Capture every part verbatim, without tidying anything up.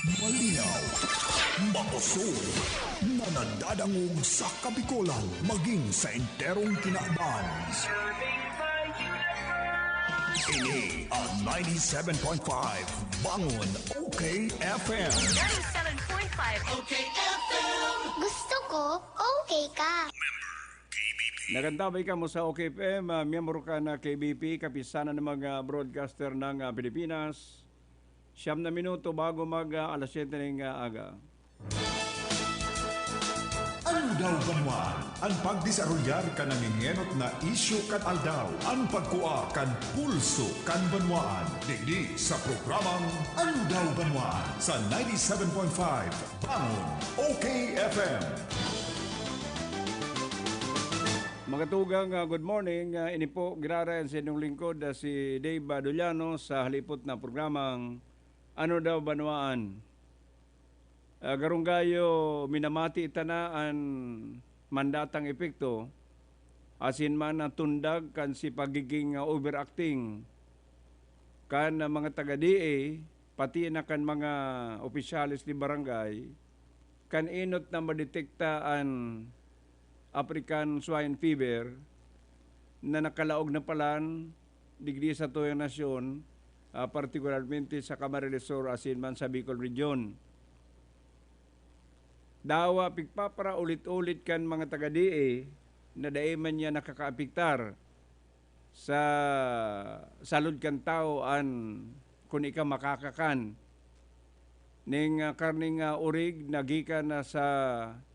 Malinaw, makusog, na nadadangog sa Kabikolan maging sa enterong kinaban. Ini ang ninety-seven point five Bangon O K F M. Ninety-seven point five O K F M. Gusto ko, okay ka. Nagantabay kamo sa O K F M, ah, miyembro ka na K B P, Kapisanan ng mga Broadcaster ng, ah, Pilipinas. Siyam na minuto bago mag, ah, alas siyete ning, ah, aga. Aldaw Banwaan, an pagdesarolyar kan nangengenot na isyu kan aldaw, an pagkua kan pulso kan banwaan. Digdi sa programang Aldaw Banwaan sa ninety-seven point five Bangon O K F M. Mga tugang, ah, good morning. Ah, ini po, giraray an sa inyong lingkod, ah, si Dave Aduliano sa halipot na programang Ano Daw Banwaan? Ah, garong gayo, minamati ta na an mandatang epekto, asin man an tundag kan si pagiging, ah, overacting kan, ah, mga taga-D A, pati na kan mga opisyales ni barangay, kan enot na madetekta an African Swine Fever na nakalaog na palan digdi sa tuyang nasyon, ah, partikularmente sa Camarines Sur asin man sa Bicol Region. Dawa pigpapara-ulit-ulit kan mga taga-D A na dai man niya nakakaapektar sa salud kan tawo an kun ika makakakan ning, ah, karneng, ah, orig na gikan na sa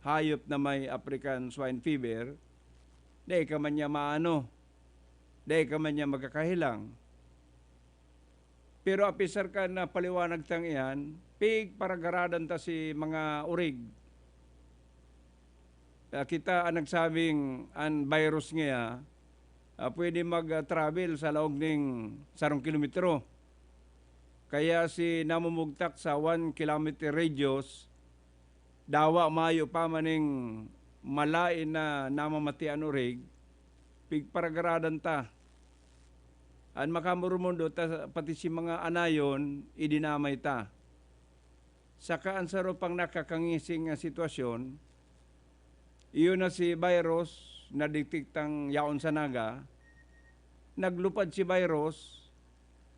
hayop na may African Swine Fever, dai ka man niya maano, dai ka man niya magkakahelang. Pero apisar kan, ah, paliwanag tang iyan, pigparagaradan ta si mga orig. Ah, kita an nagsabing an virus ngiya, ah, pwede mag, ah, travel sa laog ning sarong kilometro. Kaya si namumugtak sa one kilometer radius, dawa mayo pa man ning malaen na namamati an orig, pigparagaradan ta. An makamurumundo ta, pati si mga anayon, idinamay ta. Saka an saro pang nakakangising nga sitwasyon, iyo na si virus na didtitang yaon sa Naga, naglupad si virus,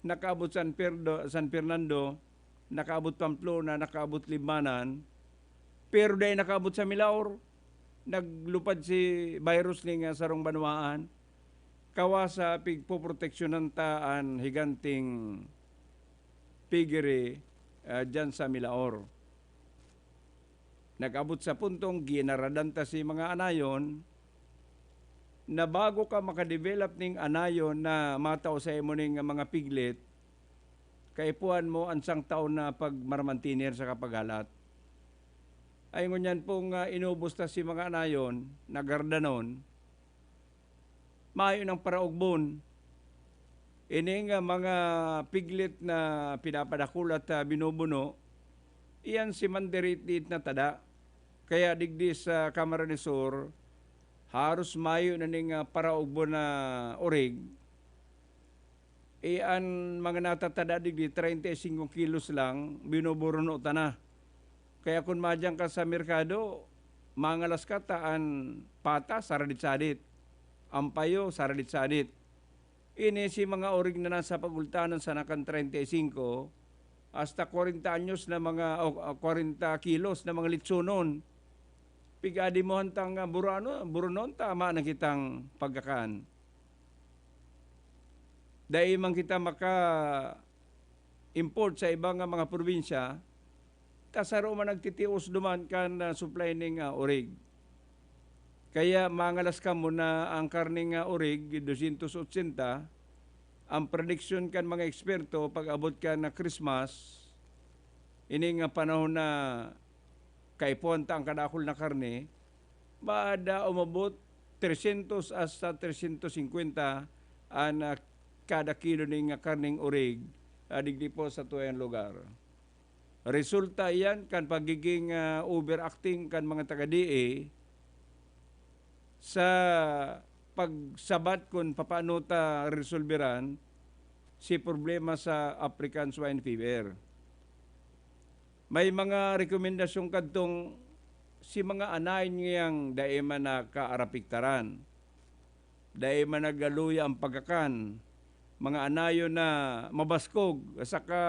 nakaabot San Perdo-, San Fernando, nakaabot Pamplona, nakaabot Libmanan, pero dai nakaabot sa Milaor. Naglupad si virus ning, ah, sarong banwaan. Kawasa pigpoproteksyonan ta an higanting piggery, ah, diyan sa Milaor. Nag-abot sa puntong ginaradan ta si mga anayon na bago ka makadevelop ning anayon na matao sa imo ning mga piglet, kaipuhan mo an sangtaon na pagmarmantener sa kapaghalat. Ay ngunyan pong, ah, inubos ta si mga anayon, nagardanon, mayo nang paraugbon. Ining, ah, mga piglet na pinapadakul at, ah, binubuno, iyan si mandirit-diit na tada. Kaya digdi sa Camarines Sur, haros mayo na ning, ah, paraugbon na orig. Eh, an mga natatada digdi, treinta y cinco kilos lang, binuburuno ta na. Kaya kun madiyan ka sa merkado, mangalas ka ta an pata, saradit-sadit. An payo, saradit-sadit. Ini si mga orig na nasa pagultanan sana kan treinta y cinco hasta kwarenta anyos na mga, o, o, kwarenta kilos na mga litsonon. Pigadimuhan tang, ah, burano, burunon, tama na kitang pagkakan. Dai man kita maka-import sa iba nga mga probinsya, ta saro man nagtitios duman kan, ah, supply ning, ah, orig. Kaya mangalas kamo na ang karneng, ah, orig, dosyentos otsenta. Ang prediksyon kan mga eksperto, pag-abot kan, ah, Christmas, ining, ah, panahon na kaipuhan ta ang kadakul na karne, maada umabot tresyentos hasta tresyentos singkwenta an, ah, kada kilo ning, ah, karneng orig, ah, digdi po sa tuyang lugar. Resulta iyan kan pagiging, ah, overacting kan mga taga-D A sa pagsabat kun papaano ta resolberan si problema sa African Swine Fever. May mga rekomendasyon kadtong si mga anayon ngiyang dai man nakaarapiktaran, dai man nagaluya ang pagkakan, mga anayon na mabaskog, saka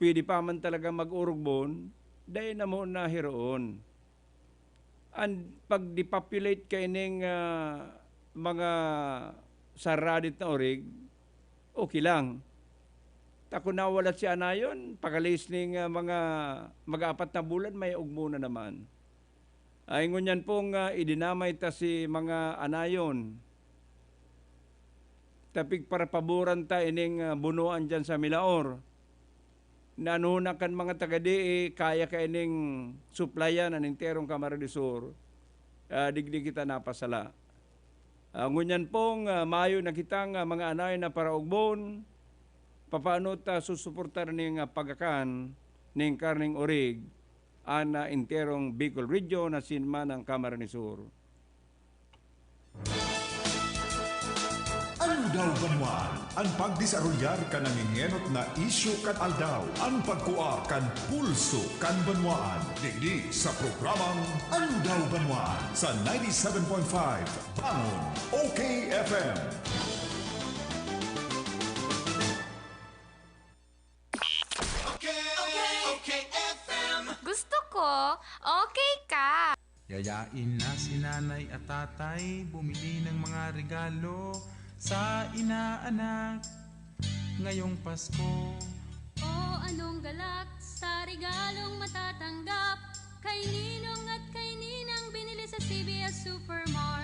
pwede pa man talaga mag-urugbon, dai na mo na hiroon. An pag-depopulate kaining, ah, mga saradit na orig, okay lang. Ta kun nawalat si anayon, pag-alis ning, ah, mga mag-apat na bulan, may ugmo na naman. Ay, ngunyan pong, ah, idinamay ta si mga anayon. Ta pigparapaboran ta ining, ah, bunuan diyan sa Milaor. Na ano na kan mga taga-D A, kaya kaining suplayan an enterong Camarines Sur, ah, digdi kita napasala. Ah, ngunyan pong, ah, mayo na kitang, ah, mga anayon na paraugbon, papaano ta susuportar ning, ah, pagakan ning karneng orig an, ah, enterong Bicol Region na sinman ang Camarines Sur? Aldaw Banwaan, an pagdesarolyar kan nangengenot na isyu kan aldaw, an pagkua kan pulso kan banwaan. Digdi sa programang Aldaw Banwaan sa ninety-seven point five Bangon, O K F M. Gusto ko, okay ka. Yayain na si nanay at tatay bumili ng mga regalo sa inaanak ngayong Pasko. O anong galak sa regalong matatanggap kay Ninong at kay Ninang binili sa C V S Supermart?